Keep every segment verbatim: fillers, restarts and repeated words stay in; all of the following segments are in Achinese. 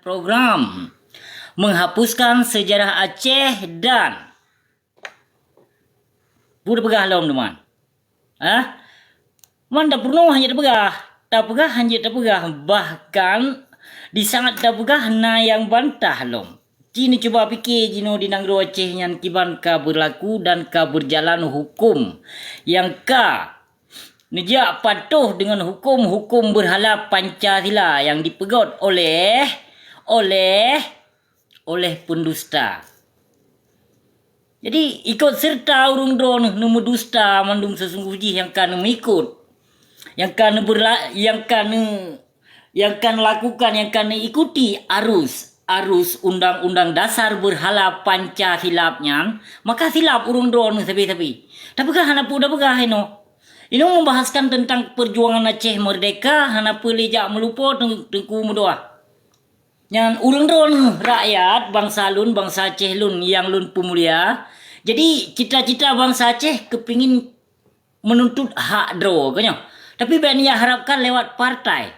program menghapuskan sejarah Aceh dan, peue tapeugah lom teuma? Hah? Man tapeurunoe hana tapeugah, tapeugah hana tapeugah, bahkan di saat tapeugah na nyang bantah lom. Ci neucuba pike jinoe di nanggroe Aceh nyan kiban ka beurlaku dan ka beujalan huköm nyang ka neujak patuh deungon huköm-huköm beurhala Pancasila nyang dipeugét oleh, oleh, oleh peundusta. Jadi, ikot seureuta ureuëng droeneueh neumeudusta mandum seusunggoh jih nyang ka neumeuikot, nyang ka neubeurla-, nyang ka neu-, nyang ka neulakukan, nyang ka neuikuti arus, arus undang-undang dasar beurhala Pancasila nyan, maka silap ureuëng droeneueh sabe-sabe. Tapi kan hana peue tapeugah inoe. Inoe membahaskan tentang perjuangan Aceh Merdeka, hana peue lé jak meulupo Teung-, Teungku meudoá. Nyan ureuëng droeneueh, rakyat, bansa lôn, bansa Aceh lôn nyang lôn peumulia. Jadi, cita-cita bansa Aceh keupingin meununtut hak droe, kon nyoe. Tapi bék neujak harapkan lewat partai.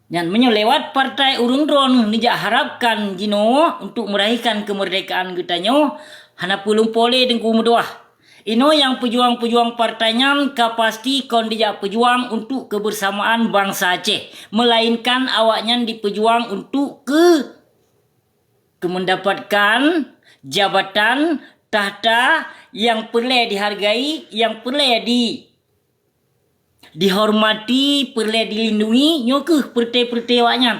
Nyan meunyoe lewat partai ureuëng droeneueh neujak harapkan jinoe untuk meuraihkan keumeurdekaan geutanyoe, hana peue lumpo lé Teungku meudoá. Inoe nyang peujuang-peujuang partai nyan ka pasti kon dijak peujuang untuk kebersamaan bansa Aceh, melainkan awaknyan dipeujuang untuk keu-, keu mendapatkan jabatan, takhta nyang peureulée dihargai, nyang peureulée di-, dihormati, peureulée dilindungi, nyoe kheueh peureuté-peureuté awaknyan.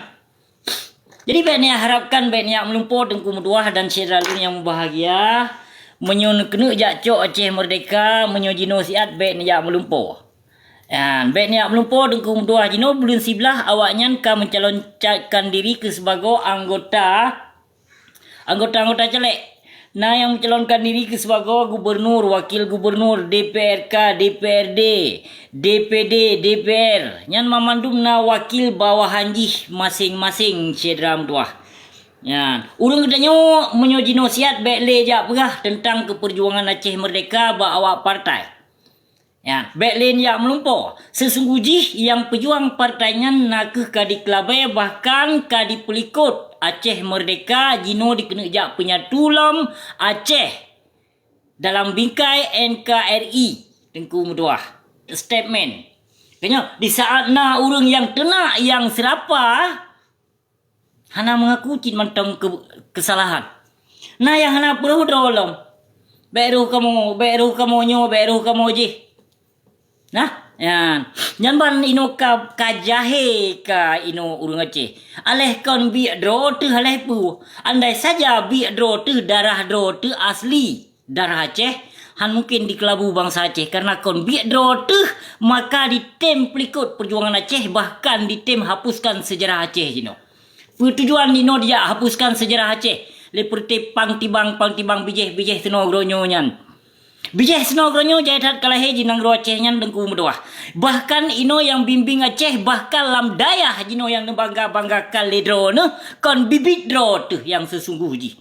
Jadi, bék neujak harapkan, bék neujak meulumpo Teungku meudoá dan syedara lôn nyang mubahgia. Meunyoe neukeuneuk jak cok Aceh Merdeka, meunyoe jinoe siat bék neujak meulumpo. Nyan, bék neujak meulumpo Teungku meudoá, jinoe buleuen siblaih awaknyan ka mencalonkan diri keu sibagoe anggota anggota-anggota caleg. Na nyang mencalonkan diri keu sibagoe gubernur, wakil gubernur, D P R K, D P R D, D P D, D P R. Nyan mamandum na wakil bawahan jih maséng-maséng syedara meudoá. Nyan, ureuëng geutanyoe meunyoe jinoe siat bék lé jak peugah teuntang keupeurjuangan Aceh Merdeka bak awak partai. Nyan, bék lé jak meulumpo. Seusunggoh jih nyang peujuang partai nyan na kheueh ka dikeulabée bahkan ka dipeulikot Aceh Merdeka jinoe dikeuneuk jak peunyatu lom Aceh dalam bingkai N K R I, Teungku meudoá. Statement. Kon nyoe, di saat na ureuëng nyang teunak nyang seurapa, hana meungaku cit mantong keu-, keusalahan. Na nyang hana peureuh droe lom. Bék rôh kamoe, bék rôh kamoe nyoe, bék rôh kamoe jih. Nah, nyan. Nyan ban inoe ka, ka jahé ka inoe ureuëng Aceh. Aléh kon biek droe teuh aléh peue. Andai saja biek droe teuh darah droe teuh asli. Darah Aceh, hana mungken dikeulabu bansa Aceh, karena kon biek droe teuh maka ditem peulikot peujuangan Aceh, bahkan ditem hapuskan seujarah Aceh jinoe. Peue tujuan jinoe dijak hapuskan seujarah Aceh lé peureuté pang tibang-pang tibang bijéh-bijéh sinoe geuronyoe nyan? Bijéh sinoe geuronyoe jai that ka lahé di nanggroe Aceh nyan Teungku meudoá. Bahkan inoe nyang bimbéng Aceh, bahkan lam dayah jinoe nyang neubangga-banggakan lé droeneuh, kon bibiet droe teuh nyang seusunggoh jih.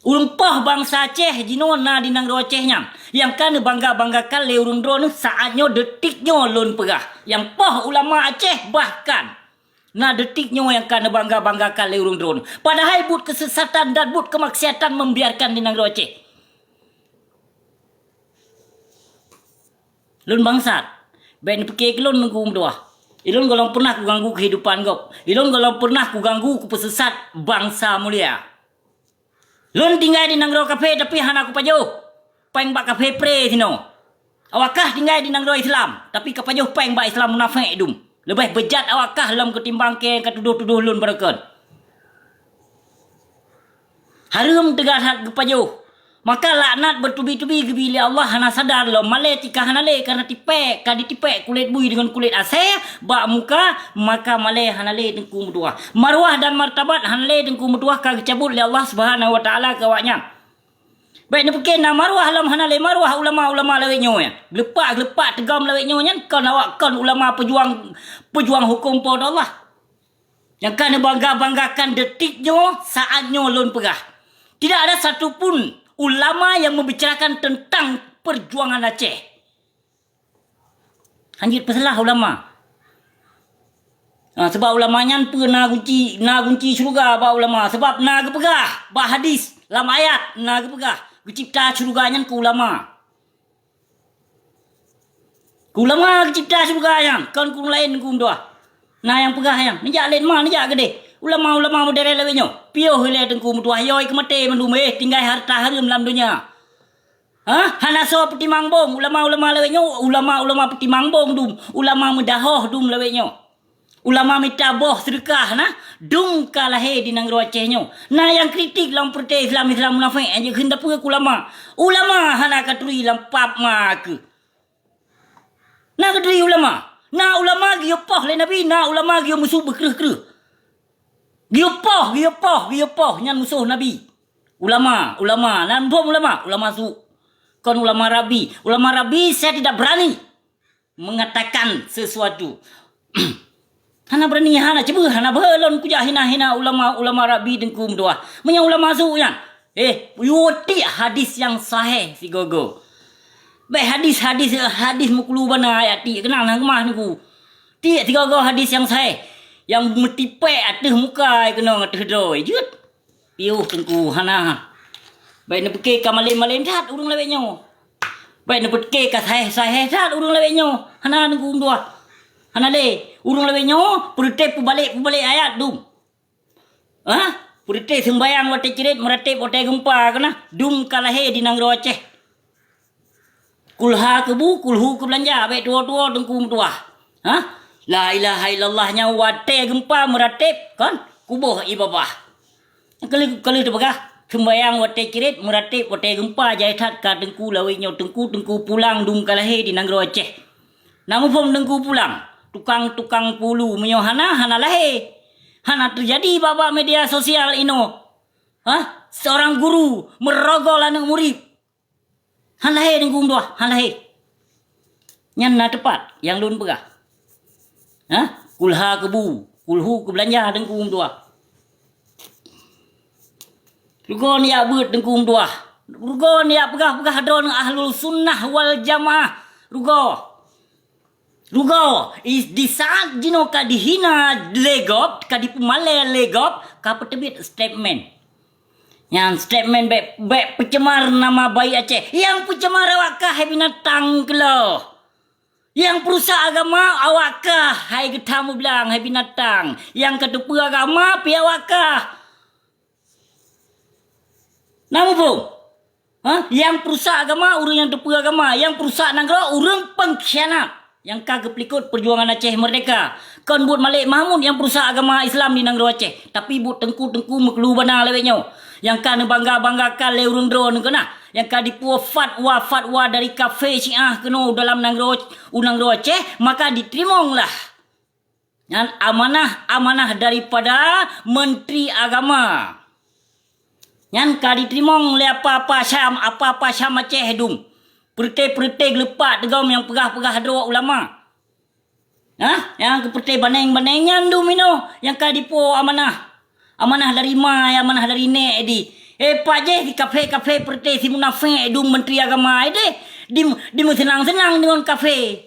Ureuëng poh bansa Aceh jinoe na di nanggroe Aceh nyan, nyang ka neubangga-banggakan lé ureuëng droeneuh saát nyoe, detik nyoe lôn peugah. Nyang poh ulama Aceh bahkan na detik nyoe nyang ka neubangga-banggakan lé ureuëng droeneuh. Padahai buet keusesatan dan buet keumaksiatan membiarkan di nanggroe Aceh. Lôn bangsat, bék neupike keu lôn Teungku meudoá. Ilôn gohlom pernah kuganggu keuhidupan gob. Ilôn gohlom pernah kuganggu kupeusesat bansa mulia. Lôn tinggai di nanggroe kafé, tapi hana kupajoh péng bak kafé pré sinoe. Awak kah tinggai di nanggroe Islam, tapi kapajoh péng bak Islam munafék dum. Leubeh beujat awak kah lom keutimbang keu nyang ka tudoh-tudoh lôn baroekon. Hareuem teuga that geupajoh. Maka laknat beutubi-tubi geubi lé Allah hana sadar lom. Malée tika hana lé, karena tipék, ka ditipék kulét bui deungon kulét asée bak muka, maka malée hana lé Teungku meudoá. Marwah dan martabat hana lé Teungku meudoá ka geucabut lé Allah Subhanahu wa Taala keu awaknyan. Bék neupike na marwah lom hana lé marwah ulama-ulama lawét nyoe. Geulepak-geulepak teugom lawét nyoe nyan kon awak kon ulama peujuang, peujuang huköm Po teu Allah. Nyang ka neubangga-banggakan detik nyoe, saát nyoe lôn peugah. Tidak ada satu pun ulama yang membicarakan tentang perjuangan Aceh. Hanjeuet peusalah ulama. Nah, sabab ulama nyan peue na gunci, na gunci syeuruga bak ulama. Sabab na geupeugah bak hadis, lam ayat na geupeugah, geucipta syeuruga nyan keu ulama. Keu ulama geucipta syeuruga nyan, kon keu ureueng laén, Teungku meutuah. Na nyang peugah nyan, neujak lét ma, neujak keudeh. Ulama-ulama modern lawét nyoe, piôh ilée Teungku meutuah, yo ikeu maté mandum, eh, tinggai hareuta hareuem lam donya. Hah? Hana soe peutimang bong, ulama-ulama lawét nyoe, ulama-ulama peutimang bong dum, ulama meudahoh dum lawét nyoe. Ulama mita boh seudeukah na, dum ka lahé di nanggroe Aceh nyoe. Na nyang kritik lom peureté Islam-Islam munafék, nyang jikheun tapeue keu ulama. Ulama hana ka turi lam pap ma keuh. Na ka turi ulama. Na ulama geuyue poh lé Nabi, na ulama geuyue musoh beukreuh-kreuh. Geuyue poh, geuyue poh, geuyue poh, nyan musoh Nabi. Ulama, ulama, nan bom ulama, ulama su. Kon ulama rabi. Ulama rabi saya tidak berani mengatakan sesuatu. Hana beurani, hana ceubeuh, hana beuhe lôn kujak hina-hina ulama-ulama rabi Teungku meutuah. Meunyoe ulama su nyan, eh, yue tiek hadis nyang sahih sigoe-goe. Bék hadis-hadis, hadis meukulu bana ayat tiek keunan hana keumah Teungku. Tiek sigoe-goe hadis nyang sahih, nyang meutipék ateueh muka keunoe ateueh droe jeuet. Piôh Teungku, hana. Bék neupeuke ka malém-malém that ureuëng lawét nyoe. Bék neupeuke ka sahih-sahih that ureuëng lawét nyoe. Hana Teungku meutuah. Hana lé. Ureuëng lawét nyoe peureutée peubalek-peubalek ayat dum. Hah? Peureutée seumbayang watée cret, meuratéb watée geumpa keunan dum ka lahé di nanggroe Aceh. Kulha keubu, kulhu keubeulanja, bék tuwoe-tuwoe Teungku meutuah. Hah? La ilaha illallah nyan watée geumpa meuratéb, kon? Kuboh ié babah. Ka lheueh, ka lheueh teupeugah, seumbayang watée cret, meuratéb watée geumpa, jai that ka Teungku lawét nyoe Teungku, Teungku pulang dum ka lahé di nanggroe Aceh. Na muphom Teungku pulang, tukang-tukang pulu meunyoe hana, hana lahé. Hana teujadi bak-bak media sosial inoe. Hah? Seorang guru meurogol aneuëk murit. Han lahé Teungku meutuah, han lahé. Nyan na teupat nyang lôn peugah. Hah? Kulha keubu, kulhu keubeulanja Teungku meutuah. Rugoe neujak beuet Teungku meutuah. Rugoe neujak peugah-peugah droe Ahlus Sunnah wal Jamaah. Rugoe. Rugoe, is-, di saat jinoe ka dihina lé gob, ka dipeumalée lé gob, ka peuteubiet statement. Nyan statement bék, bék peucemar nama baik Aceh. Nyang peucemar awak kah hai binatang keuloh. Nyang peurusak agama awak kah hai geutam ublang hai binatang. Nyang ka teupeue agama pih awak kah. Na muphom? Ha? Nyang peurusak agama, ureuëng nyang teupeue agama. Nyang peurusak nanggroe, ureuëng pengkhianat. Nyang ka geupeulikot peujuangan Aceh Merdeka. Kon buet Malik Mahmud nyang peurusak agama Islam di nanggroe Aceh. Tapi buet teungku-teungku meukeulu bana lawét nyoe. Nyang ka neubangga-banggakan lé ureuëng droe nyoe keunan. Nyang ka dipuwoe fatwa-fatwa dari kafé Syiah keunoe dalam nanggroe, u nanggroe Aceh, maka diteurimong lah. Nyan amanah-amanah daripada Menteri Agama. Nyan ka diteurimong lé apa-apa Syam, apa-apa Syam Aceh dum. Peureuté-peureuté geuleupak teugom nyang peugah-peugah droe ulama. Hah? Nyang keu peureuté baneng-baneng nyan dum inoe nyang ka dipuwoe amanah. Amanah dari ma, amanah dari nek di. Eh, pak jeh di kafé-kafé peureuté si munafék dum Menteri Agama deh. Di, di meuseunang-seunang deungon kafé.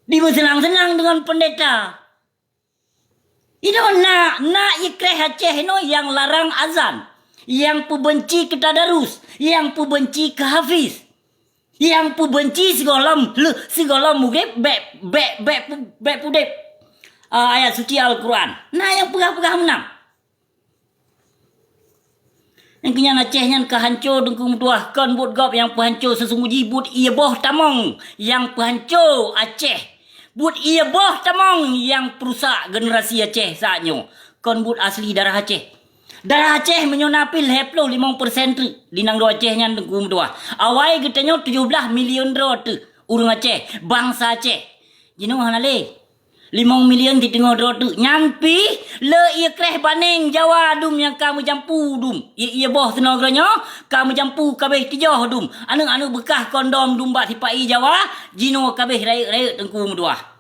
Dimeuseunang-seunang deungon peundeta. Inoe na, na ikreh Aceh inoe nyang larang azan, nyang peubenci keu tadarus, nyang peubenci keu hafiz, nyang peubenci sigohlom lheueh, sigohlom udeb bék, bék, bék pu-, bék pudeb, ah, ayat suci Al-Quran. Na nyang peugah-peugah meunan. Nyang keunyan Aceh nyan ka hanco teungku meutuah, kon buet gob nyang peuhanco, seusunggoh jih buet ié boh tamong nyang peuhanco Aceh. Buet ié boh tamong nyang peurusak generasi Aceh saat nyoe. Kon buet asli darah Aceh. Darah Aceh meunyoe na pih lhée ploh limong persen teuk di nanggroe Aceh nyan teungku meutuah. Awai geutanyoe tujoh blaih milion droe teuk ureuëng Aceh, bansa Aceh. Jinoe hana lé. Limong milion di teungoh droe teuk nyan pih le ié kreh baneng Jawa dum nyang ka meujampu dum. Ié, ié boh sinoe geutanyoe ka meujampu kabeh tijoh dum. Aneuëk-aneuëk beukah kondom dum bak sipa-i Jawa, jinoe kabeh rayeuk-rayeuk teungku meutuah.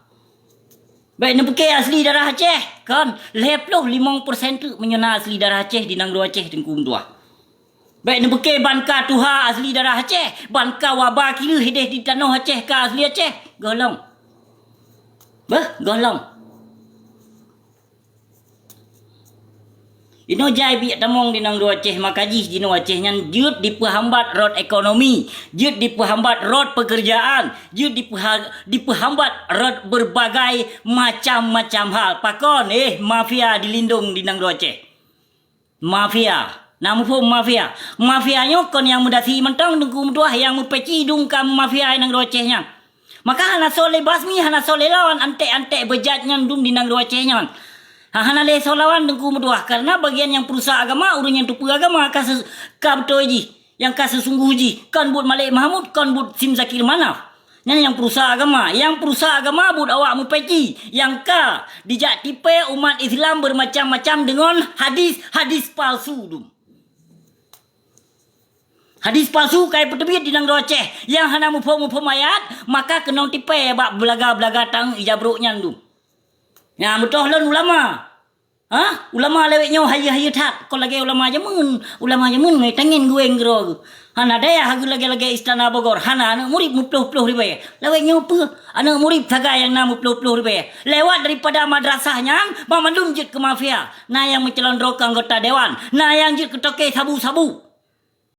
Bék neupeuke asli darah Aceh, kon lhée ploh limong persen teuk meunyoe na asli darah Aceh di nanggroe Aceh teungku meutuah. Bék neupeuke ban ka tuha asli darah Aceh, ban ka waba kireuh ideh di tanoh Aceh ka asli Aceh. Gohlom. Beuh, gohlom. Inoe jai biek tamong di nanggroe Aceh, maka jih jinoe Aceh nyan jeuet dipeuhambat rot ekonomi, jeuet dipeuhambat rot pekerjaan, jeuet dipeuha-, dipeuhambat rot berbagai macam-macam hal. Pakon? Eh, mafia dilindong di nanggroe Aceh. Mafia. Na muphom mafia? Mafia nyoe kon nyang meudasi mantong Teungku meutuah, nyang meupeci dum ka mafia nanggroe Aceh nyan. Maka hana soe lé basmi, hana soe lé lawan antek-antek beujat nyan dum di nanggroe Aceh nyan. Ha, hana lé soe lawan Teungku meutuah, karena bagian nyang peurusak agama, ureuëng nyang tupeue agama ka se-, ka beutôi jih, nyang ka seusunggoh jih, kon buet Malik Mahmud, kon buet Sim Zakir Manaf. Nyan nyang peurusak agama, nyang peurusak agama buet awak meupeci, nyang ka dijak tipée umat Islam bermacam-macam deungon hadis-hadis palsu dum. Hadis palsu ka ipeuteubiet di nanggroe Aceh, nyang hana muphom-muphom ayat, maka keunong tipée bak beulaga-beulaga tang ija brok nyan dum. Nyan beutôi lôn ulama. Ha? Ulama lawét nyoe hayeue-hayeue that, kon lagée ulama jameun. Ulama jameun ngai tangen gueng keudroe geuh. Hana dayah geuh lagée-lagée Istana Bogor, hana aneuëk murit meuploh-ploh ribée. Lawét nyoe peue? Aneuëk murit sagai nyang na meuploh-ploh ribée. Lewat daripada madrasah nyan, banmandum jeuet keu mafia. Na nyang meucalon droe keu anggota dewan, na nyang jeuet keu toke sabu-sabu.